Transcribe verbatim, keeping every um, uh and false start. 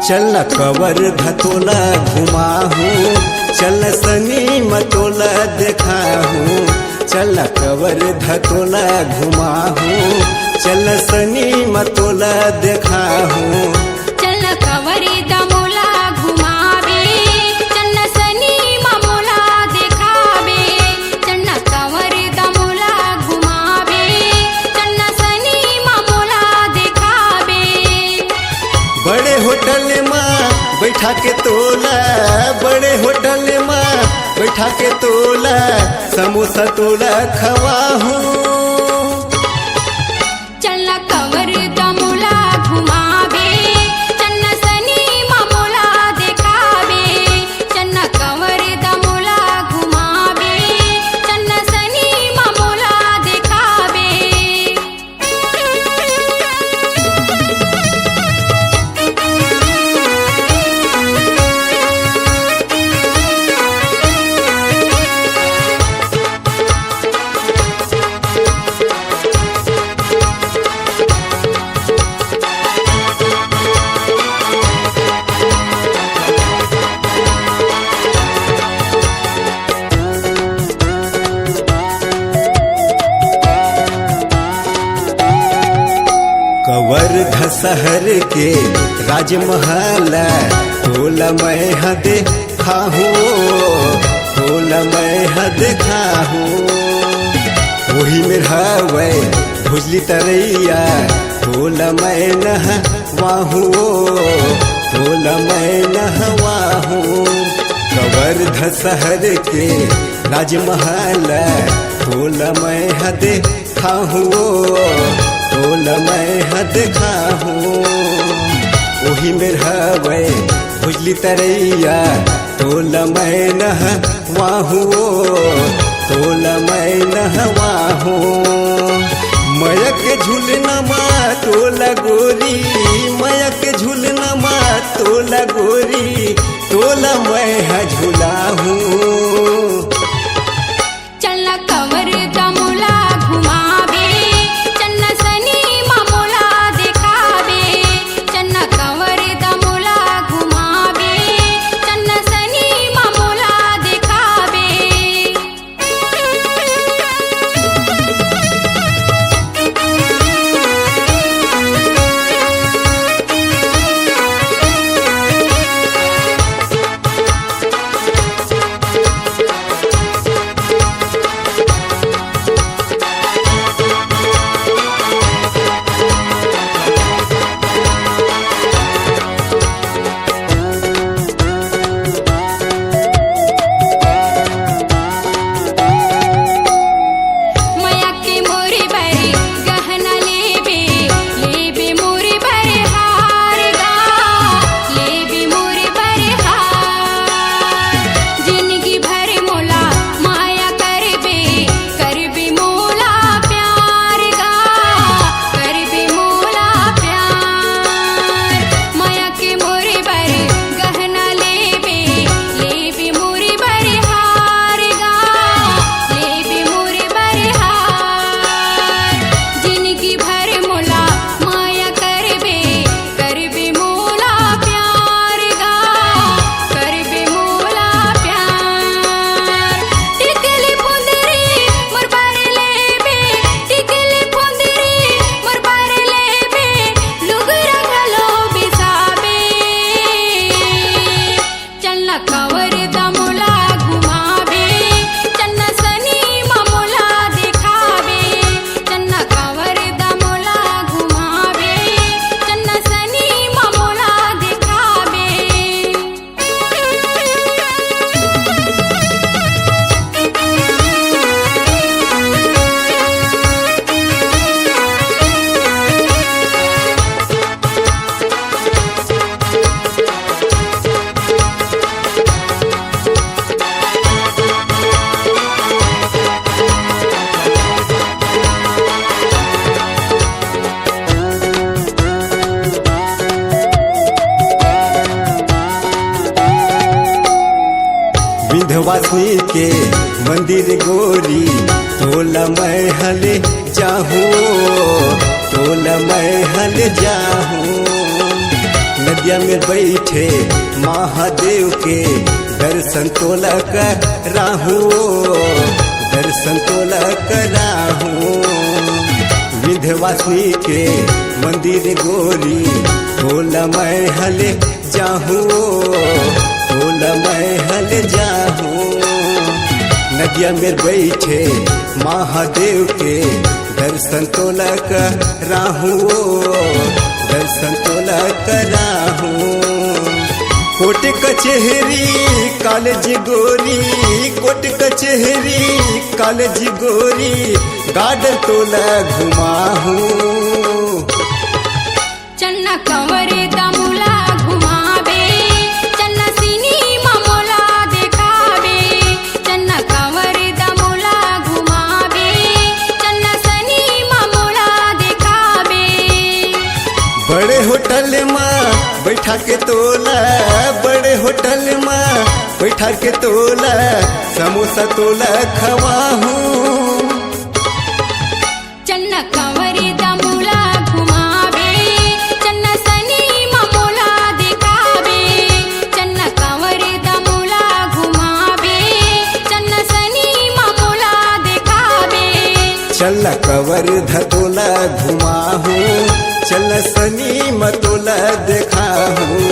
चल न कवर्धा तोला घुमाहूँ, चल न सनीमा तोला देखाहूँ, चल न कवर्धा तोला घुमाहूँ, चल न सनीमा तोला देखाहूँ। चल न कवर्धा मोला घुमाबे, चल न सनीमा मोला देखाबे, चल न कवर्धा मोला घुमाबे, चल न सनीमा मोला देखाबे। बड़े होटल मा बैठा के तोला, बड़े होटल मा बैठा के तोला, समोसा तोला खवाहूँ। चल न कवर्धा मोला घुमाबे, चल न सनीमा मोला देखाबे, चल न कवर्धा मोला घुमाबे, चल न सनीमा मोला देखाबे। कवर्धा शहर के राजमहल तोला मैं ह देखाहूँ, तोला मैं ह देखाहूँ। ओही मेर हवय भुजली तरैया, तोला मैं नहवाहूँ, तोला मैं नहवाहूँ। कवर्धा शहर के राजमहल तोला मैं ह देखाहूँ, तोला मैं ह देखाहूँ। ओही मेर हवय भुजली तरैया, तोला मैं नहवाहूँ, तोला मैं नहवाहूँ। मया के झुलना मा तोला गोरी, मया के झुलना मा तोला गोरी, तोला मैं ह झुलाहूँ। चल न कवर्धा मोला घुमाबे, चल न सनीमा मोला देखाबे, चल न कवर्धा मोला घुमाबे, चल न सनीमा मोला देखाबे। मया के मोरे बर गहना लेबे, लेबे मोरे बर हार गा, लेबे मोरे बर हार। जिनगी भर मोला मया करबे, करबे मोला प्यार गा, करबे मोला प्यार। मया के मोरे बर गहना लेबे, लेबे मोरे बर हार गा, लेबे मोरे बर हार। जिनगी भर मोला मया करबे, करबे मोला प्यार गा, करबे मोला प्यार। टिकली फुंदरी मोर बर लेबे, टिकली फुंदरी मोर बर लेबे, लुगरा घलो बिसाबे। चल न कवर्धा मोला घुमाबे, चल न सनीमा मोला देखाबे, चल न कवर्धा मोला घुमाबे, चल न सनीमा मोला देखाबे। विंध्यवासिनी के मंदिर गोरी, तोला मैं ह ले जाहूँ, तोला मैं ह ले जाहूँ। नदिया में बैठे महादेव के दर्शन तोला कराहूँ, दर्शन तोला कराहूँ। विंध्यवासिनी के मंदिर गोरी, तोला मैं हले जाहूँ, तोला मैं हले जाहूँ। नदिया में बैठे महादेव के दर्शन तोला कराहूँ, दर्शन तोला कराहूँ। कोर्ट कचहरी कॉलेज गोरी, कोर्ट कचहरी कॉलेज गोरी, गार्डन तोला घुमाहूँ। चन्ना कंवर दा मोला घुमाबे, चन्ना सिनेमा मोला देखाबे। चन्ना कंवर दा मोला घुमाबे, चन्ना सिनेमा मोला देखाबे। बड़े होटल मा बैठा के तोला, बड़े होटल मा बैठा के तोला, समोसा तोला खवाहूँ। चन्ना कंवर दा मोला घुमाबे, चन्ना सिनेमा मोला देखाबे। चन्ना कंवर दा मोला घुमाबे, चन्ना सिनेमा मोला देखाबे। चल कंवर दा तोला घुमाहूँ, चल सिनेमा तोला देखाहूँ।